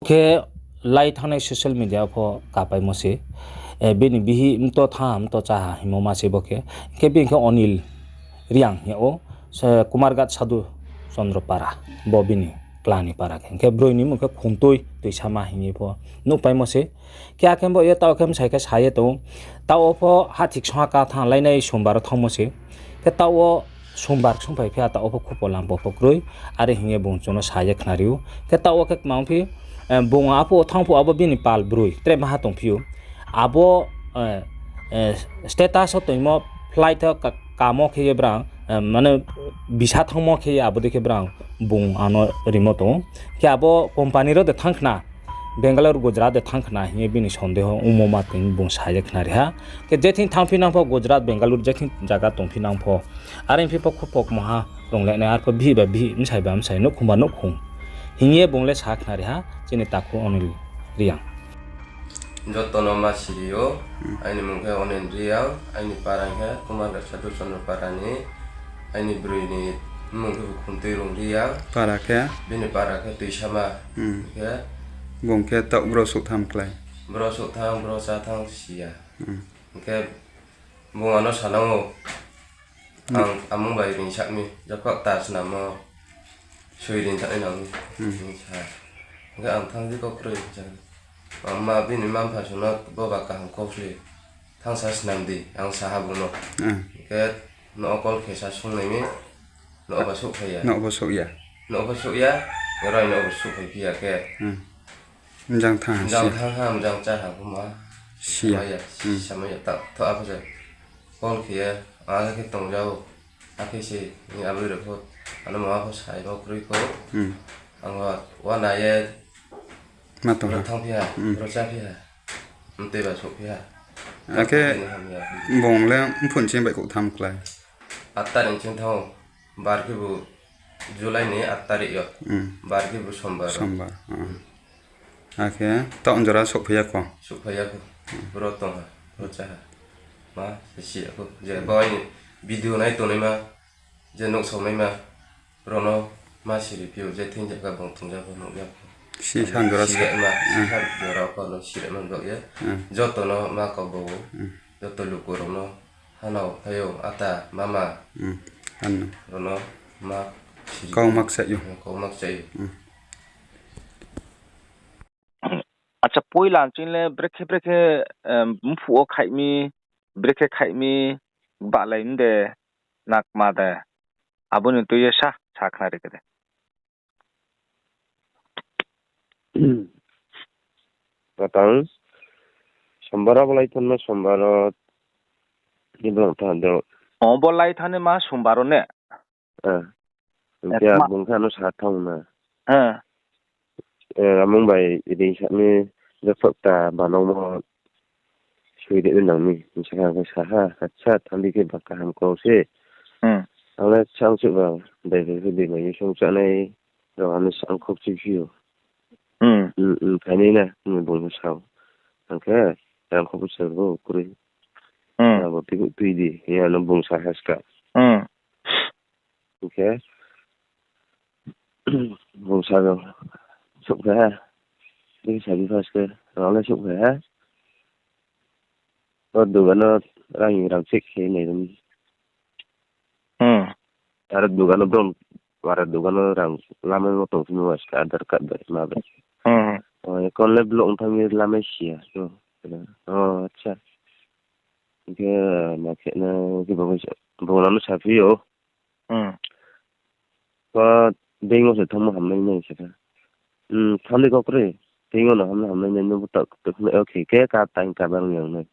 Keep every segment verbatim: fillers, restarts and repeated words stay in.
Khe lai thanngnai social media pho kapaimo se, eh, bini bihih mto tha, mto cháha hingmo ma se bo khe. Khe bini khe Onil Reang hing yag ou, se Kumarghat Sadhu Chandra Para, bo bini kla ni para khe. Khe broi ni mung khe Khumtui Tuisama hing ye pho nuhpaimo se. Khe akhe bo ye taoh khe bsai khe sa ye tong ou. Taoh wo pho hathik songha ka thanng lainai Sombar wo thanngmo se. Khe taoh wo Sombar songphai phi ha, taoh wo pho khupo lampo pho kroi. Are hing ye bung chung no sa ye khnari ou. Khe taoh wo khe kma ong phi, eh, bung aphuh wo thanng phuh abo bini pal broi tre maha tongphi ou. Abo, eh, eh, status wo toingmo flight wo ka-, kamo khe ye brang, eh, mane visa thanngmo khe ye abo dei khe brang bung ano rimo tong ou. Khe abo company rao de thanng khna, Bangalore, Gujarat de thanng khna hing ye bini sondeho ongmo ma tong bung sa ye khnari ha. Khe je thing thanngphi nang pho Gujarat, Bangalore je thing zaga tongphi nang pho, are phi pho khupo kmoha rung le nai, arpho bihih ba bihih, bsai ba bsai, nouhkhong ba nouhkhong hing ye bung le sa khnari ha, chini takhu Onil Reang. Joto no ma siri ou, aini mung khe Onil Reang, aini para khe Kumarghat Sadhu Chandra Para ni, aini broi ni mmung khe bo Khumtui Rung Reang. Para khe? Bini para khe Tuisama. Khe bung khe taoh bro souh tham klái? Bro souh tham, bro chá tham si ya. Hing khe bung ano sa nang ou, ang amung bai ring sak mi, jokhok ta snam wo soi ring thanngnai nang mi, hing sa. Hing khe ang thanng di kau kroi hing sa. Mama bini mma-mpha sung no bo ba kaham kau sle, thanngsa snam di, ang sa ha bung no. Hing khe nouh wo call khe sa sung nai mi, nouh wo ba souhphai ya. Nouh wo pho souh ya, roi nouh wo ba souhphai phi ya khe. Mjang thanng ha, mjang chá ha pho ma. Si ya. Samai ya, ta, tho apho se. Call khe ye, ang akhe tongja ou. Akhe se, ni aboi rao pho, ano mama pho sai no kroi kho. Ang wa, wana ye, ma tong ha, thanngphi ha, bro cháphi ha. Mtoi ba souhphi ha. Akhe bung le mphuh ni ching baihkhouh tham klái? Aat tarik ni ching thanng ou. Bar khebu July ni aat tarik yo. Bar khebu Sombar. Sombar. Akhe taoh jora souhphai ya kho? Souhphai ya kho. Bro tong ha, bro chá ha. Ma se si ya kho. Je bo aini video nai tongnaima, je nuhsaonaima, bro no ma siri phi ou, je thing jaga bung tong ja pho nuh ya pho. Si san jora si ya ma, si san jora pho no siri man baoh ye. Joto no ma kau ba ou. Joto luku rao no, hanao, phaiyong, ata, mama, rao no ma siri, kau ma kchaih ou. Acha, poila ching le brekhe brekhe, mphuh wo khaih mi, brekhe khaih mi, bahlai mi de, nakma de, abo ni tui ye sa, sa khnari khe de. Batang, Sombar wo bo lai thanngma Sombar wo, ni blong thanng de. O, bo lai thanngnaima Sombar wo ne? Hing khe bung khe ano sa thanng na. Amung bai ring sa mi, je phokta banangmo soi ri nang mi, hing sa ha, ang khe sa ha, acha, thanng di khe ba kaham kau se. Ang le chang chuh ba, dai phai phi di mai ye song chánai rao ano sa ang khokchi phi ou. Phainai na, bung no sa ou. Ang khe, ang khokchi bo kroi. Abo tui, tui di, hing ye ano bung sa ha ska. Hing khe, bung sa rao souhphai ha. Tui sa di pha se, rao le souhphai ha. O dugan no rang, rang check khe nai ri. Aro dugan no brom, aro dugan no rang lamai wo tong phimo ba ska Aadhaar card bai ma bai. O, account le block ong thanng ye lamai si ya. O, acha. Hing khe, ma khe na, khe bo, bo no saphi ou. Ba, bank wo se thanngmo hamnai nai se kha. Thanng di kau kroi. Bank wo no hamnai, hamnai nai, nung bo ta, ta, okay, khe ka time ka bang yang nai.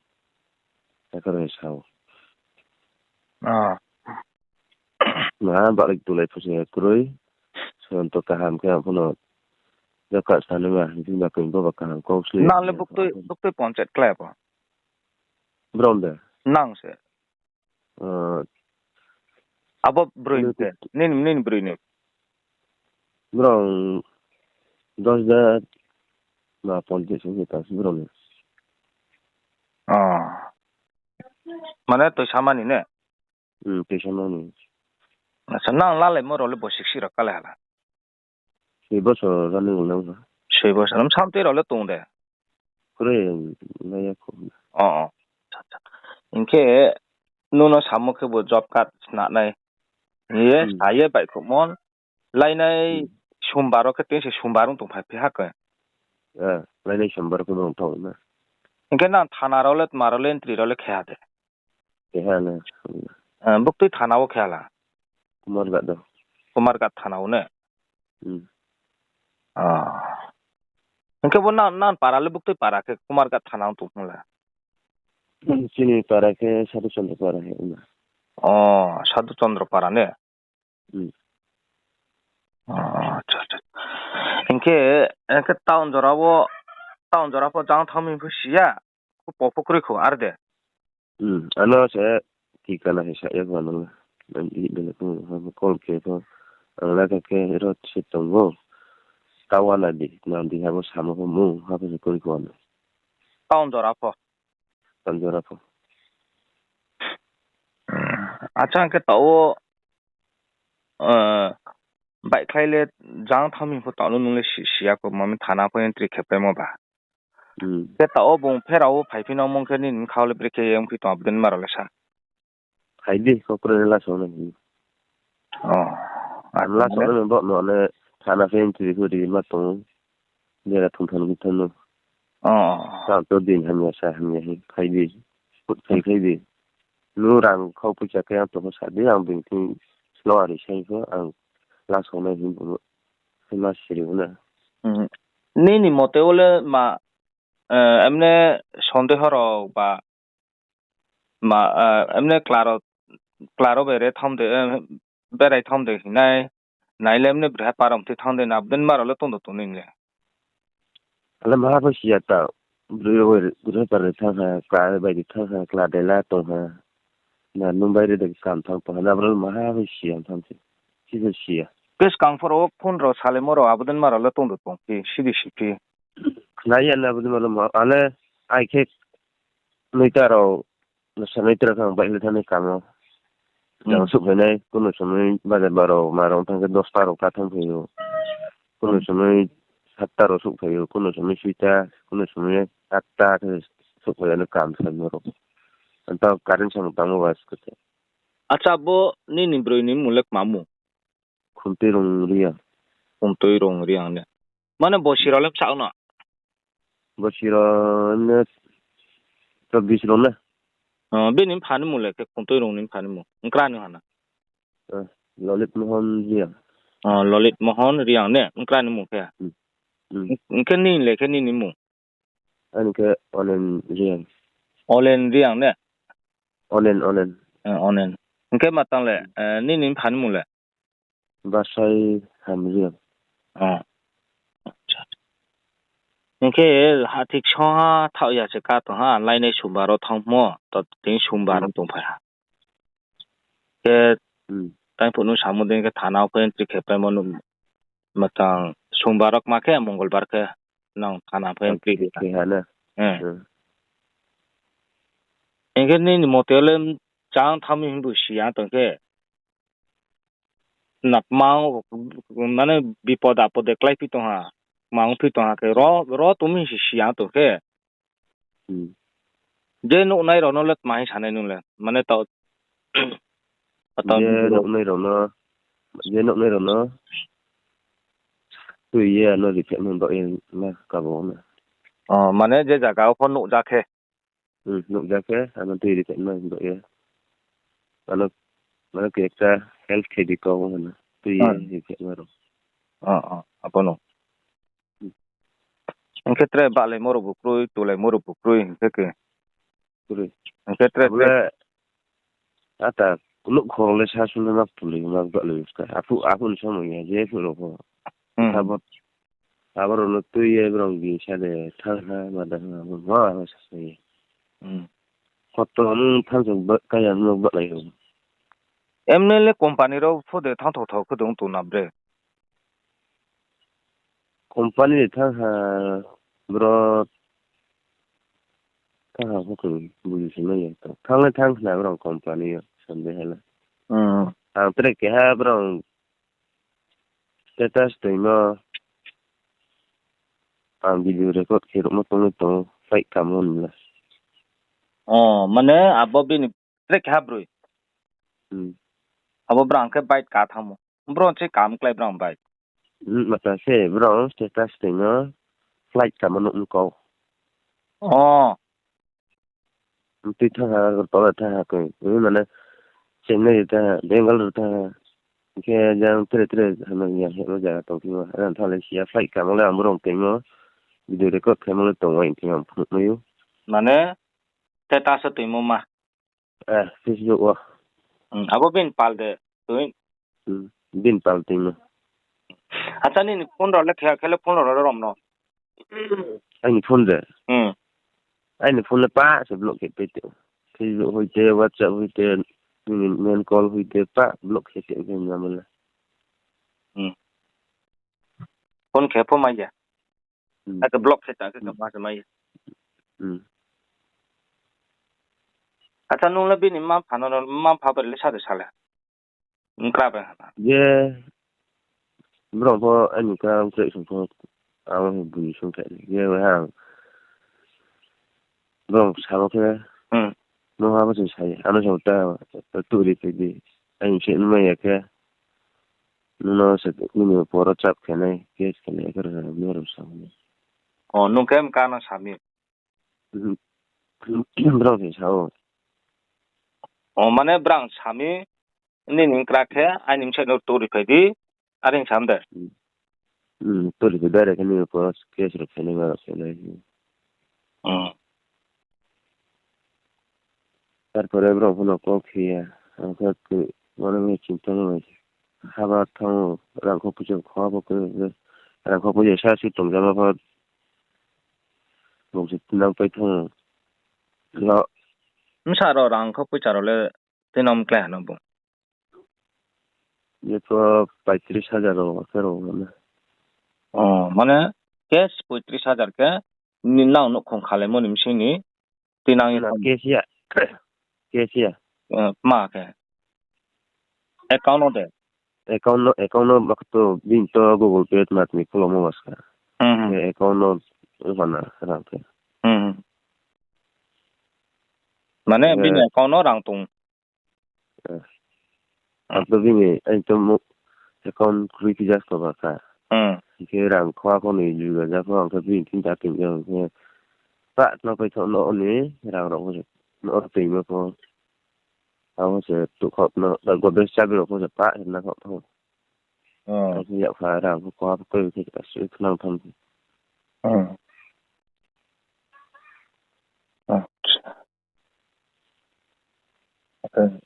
Akhe rao sa ou. Ma, bahlai tulai pho se kroi. Soyonto kaham khe ang pho no, jaka sa nai ma, hing ba khe bo ba kaham kau sle. Nang le buktui, buktui panchayat klái abo? Brom de? Nang se. Abo broi ni, nini, nini broi ni? Brong dos de ma panchayat song se ta se brong ni. Mane Toisama ni ne? Toisama ni. Acha, nang lalaimo rao le bo siksi rao kale hala? Soi bosor running ong nang ha. Soi bosor. Bsam tui rao le tong de? Kroi, lai ya kho. O, o. Acha, acha. Hing khe, nung no samo khe bo job card sna nai. Ye, Hmm. sa ye baihkhouhmo. Lainai Hmm. Sombar wo khe tei se Sombar ong tong phai phi ha khe. Eh, lainai Sombar khe bung thang na. Hing khe nang thana rao le, tma rao le, entry rao le khe ha de? Khe ha na. Eh, buktui thana wo khe ha la? Kumarghat do. Kumarghat thana wo ne? Hmm. Ah. Hing khe bo nang, nang para le buktui para khe Kumarghat thana wo tong phung la? Hmm, chini para khe Sadhu Chandra para he na. O, Sadhu Chandra para ne? Hmm. O, acha, acha. Hing khe, hing khe town jora wo, town jora pho jang thanng mi pho si ya, kho po pho kroi kho, ar de? Hmm, ano se tikana se sa ya kho ano. Ang i bele kho, ha, call khe kho. Ang la khe khe ro se tong ou. Kawa na di, nang di ha bo samo pho mu, ha pho se kroi kho ano. Town jora pho? Town jora pho. Hmm. Acha, hing khe taoh wo, eh, baihkhlai le jang thanng mi pho taoh no nung le si, si ya kho, mami thana pho entry khe paimo ba. Hmm. Khe taoh wo bung pherao wo phaiphi nangmo khe nini bkha wo le brekhe ye ongphi tong abo dei ma rao le sa? Phai di, kau kroi le lasao nai hing. O. Ang lasao nai bo no ne thana phe entry khe ri ma tong ou. Jera thum than khe than no. O. Tang to din hamya sa hamya hing phai di. Kut phai phai di. Nung rang khau poicha khe ang tong pho sa di, ang bini thing slow ari sai pho ang lasao nai hing bo. Khe ma siri na. Hmm. Nini mote wo le ma, eh, emne sondeho rao ba, ma, eh, emne klaro, klaro bere tham de, eh, berai tham de hinai, nai le emne breha parom thi tham de na, abo dei ma rao le tong do tong nini le? Ale maha pho si ya ta, broi rao bai, broi bai ri thanng ha, kla bai ri thanng ha, kla dela tong ha. Na nung bai ri de kam thanng tong ha, na bro maha pho si ya tham se. Si se si ya. Khe skang pho rao phone rao salaimo rao abo dei ma rao le tong do tong phi, si di si phi. Khna ya na abo dei ma rao ma, ale ai khe noita rao, nosa noita rao khe ang baih le thanng nai kam o. Jang souhphai nai, kuno somoi bajar baro ma rao thanng khe dosta rao ka thanng phai ou. Kuno somoi satta rao souhphai ou, kuno somoi soita, kuno somoi atta khe souhphai ano kam salmo rao. Ang ta current samung tangmo ba se khe. Acha, bo nini broi ni mmung le kma mmung? Khuntui Rung Reang. Khuntui Rung Reang ne. Mane bosi rao le bsa no? Bosi rao ne chobbish rao ne. O, bini mpha ni mmung le khe Khuntui Rung ni mpha ni mmung. Nkra ni ha na? Eh, Lolit Mohon Reang. O, Lolit Mohon Reang ne, nkra ni mmung khe. Hmm. Hmm. Hing khe nini le khe nini mmung? Ani khe Onen Reang. Olen Reang ne? Onen, Onen. Eh, Onen. Hing khe ma tang le, eh, nini mpha ni mmung le? Basai Hamreang. O. Acha. Hing khe hathik song ha thaoh ya se ka tong ha, lainai Sombar wo thanngmo, to tini Sombar Hmm. ong tong phai ha. Khe Hmm. taingphuh nung samo dei khe thana wo khe entry khe paimo nung, ma tang Sombar wo kma khe Mongolbar khe nang thana pho entry khe ha na. Hmm. Hmm. Hing khe nini mote le chang thanng mi hing bo si ya tong khe. Na kma, mane bipod apod de kláiphi tong ha, kma ongphi tong ha khe, ro, ro tong mi se si ya tong khe. Hmm. Je nuhnai rao no le kma hing sanai nung le, mane tao, tao Je nuhnai rao no, je nuhnai rao no tui ye ano ri phaimo baoh ye ma kabo na. O, mane je zaga wo pho nuhja khe. Hmm, nuhja khe, ano tui ri phaimo baoh ye. Ano, ano khe ekta help khe di kau hana. Tui ye Hmm. ri phaimo rao. O, o, abo no. Hmm. Hing khe tre bahlaimo rao bo kroi, tulaimo rao bo kroi, hing khe khe. Kroi. Hing khe tre Abo tre le, ata, nouhkhong le sa sung le ma tuli, ma bahlai ska. Aphuh, aphuh ni samung ya, je phuh rao pho. Hmm. Abo, abo rao no tui ye brao gingsa de thanng ha, ma da ha, abo ma, abo sa sa ye. Hmm. Koto nung thanng se ba, kaya nung bahlai ou. Emne le company rao pho de thanng thao thao khe de ong tong na bre. Company de thanng ha, bro, thanng ha pho khe buji se mai ya. Thanng le thanng khna brao company yo, sande hala. Hmm. Ang tre keha brao status toimo, ang video record khe rokmo tongwi tongo, flight kamo ni la. O, mane abo bini tre keha broi. Hmm. Abo brang khe bike ka thangmo. Bro se kam klai brang bike. Hmm, mata se bro status twi no flight kamo nuk mkau. O. Twi thang ha, Agartala thang ha koi. Ui mane Chennai thang ha, Bangalore thang ha. Hingkhe jang tre tre hano ya hemo jaga tong phimo. Ran thale sia flight kamo le ang bro tengmo. Video record khaimo le tong wai thing ang phunuk mayu. Mane status o twimo ma. Eh, Facebook o. Hmm, abo bini pal de, tui? Hmm, bini pal tui no. Acha, nini phone rao le khe, khe le phone rao rom no? Aini phone de? Hmm. Aini phone le pa se block khe pai tong. Facebook hoite, WhatsApp hoite, nini main call hoite pa block khe tong khe nama le. Hmm. Phone khe pho mai ya. Hmm. Ake block khe ta, ake hmm, ma se mai. Hmm. Acha, nung le bini mma pha no, mma pha bai le sa de sa le. Nkra bai ha na. Ye, brao pho ani ka tre sung pho, ang bui sung khe. Ye, wai ha ang. Brao sa bo khe, hmm, no ha bo se sa ye. Ano sa ta, ta tu ri khe di. Ani se nma ya khe. Nono se nini poro chap khe nai, case khe nai, khe rwsa nai, rwsa nai. O, nung khe mka no sami? Mhm. Brao se sa o. O, mane brao sami, nini nkra khe, aini mse no turi phai di, are sam de. Hmm. Hmm, turi phai direct khe nini poro case rok khe nai, ma rok khe nai. Hmm. Tarpore brao pho no call khe ya. Ang khe tui, mane mui chinta no bai. Haba thango, rangkho puja kho bo khe, rangkho puja sa si tong jama pho. Bung se tinang pai thango. Lo. Bsa rao rangkho puja rao le tinang klai hano bung. Ye to paitris hajar rao khe rao mane. O, mane cash paitris hajar khe ni nang nouhkhong khalaimo ni bsing ni tinang ye na tong. Cash ya. Cash ya. Eh, ma khe? Account no de? Account no, account no bak to bini to Google Pay tma tmi khulomo baska. Hmm, hmm. Eh, account no ufana rang khe. Hmm, hmm. Mane eh, bini account no rang tong? Eh. Hmm. Ang to bini, ang to mo account kroi phi jasko baka. Hmm. Hingkhe rang khwa kho ni juga jako ang khe bini thing ta tong jang khe. Pa no pai tho no ni rang rok no twi ma pho. Abo se tukhok no, ba Godrej chabi rok pho se pa se na khok tho. Hmm. Ang khe yak pha rang pho koha pho koi khe ta sui khnang tham. Hmm. Acha. Okay.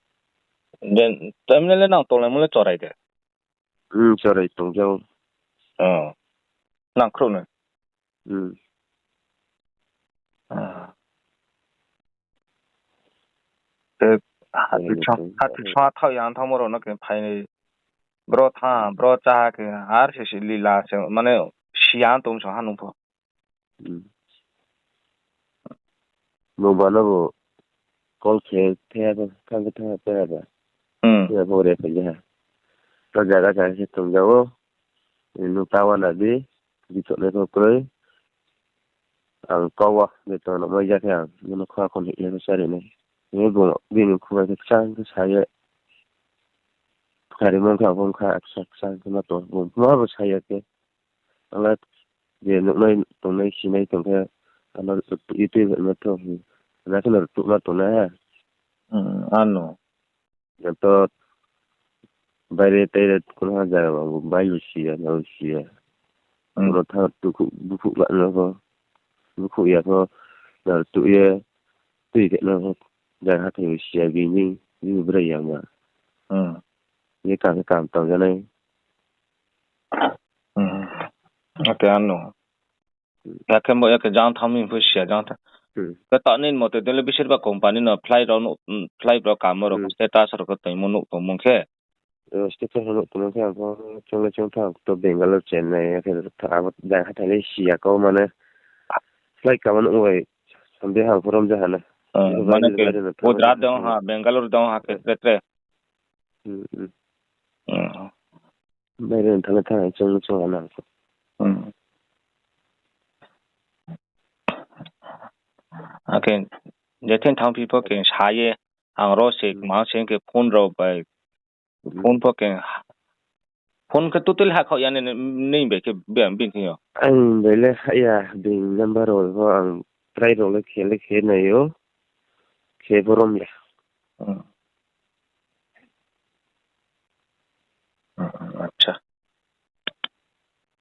Then, tamle le nang tonglaimo le chorai de? Hmm, chorai tong jao. Oh. Nang khrouh no? Hmm. Ah. Te, hati chwa, hati chwa thao yang thangmo rao no khe phai ni. Bro tha, bro cha khe, ar se se lila se, mane, siya tong so ha nung pho. Hmm. Bo ba no bo call khe, khe ya ba, thang khe thang khe ya ba. Hmm. Ya bo re khe ya. To jaga jaga se tong jao. Nung ta wana di, di to ne ko kroi. Ang kau wa, di to no mai ja khe ang, nung no kha kon hik le ko sari nai. Ni bo, di ni khumai khe kchang khe sa ye. Kari mon kha, bon kha, ksa, ksa, khe ma to, bo, ma bo sa ya khe. Ang le je nuknai tongnai sinai tong khe, ano YouTube no tho, na khe no rtuh ma tongnai ha. Hmm, ano. Joto baire taire kono ha jaga bang bo bai lu siya, na lu siya. Hmm. Kono tha rtuh khu, bukhuh ba no pho, bukhuh ya pho, na rtuh ye, tui khe no pho, jaga hathai lu siya bini, bini bwrwi yang ma. Hmm. Ye kam khe kam tong janai. Hmm. Ake ano. Hmm. Yakhe bo yakhe jang thang mi phu siya jang thang. Hmm. Khe ta nini mote dele bisir ba company no flight rao no, hmm, flight rao kamo rao, hmm, status rao khe tongmo nuh tongmo khe. Eh, status rao nuh tongmo khe ang pho chongle chong thang to Bangalore, Chennai yakhe abo jang hathai le siya kau mane. Flight kamo nuh bai Sunday hang pho rom ja hana. Hmm, mane khe Gujarat dong ha, Bangalore dong ha khe tre tre. Hmm, hmm. Hmm. Baire thangna thang chung chung ana. Hmm. Khe, je thing thanngphi pho khe sa ye, ang ro se, hmm, kma se khe phone rao bai, hmm, phone pho khe, phone khe totally hakhaoh ya ni, nini bai khe bini thing yo. Ang bai le ha ya, bini number rao pho ang try rao le khe le khe nai ou, khe pho rom ya. Hmm.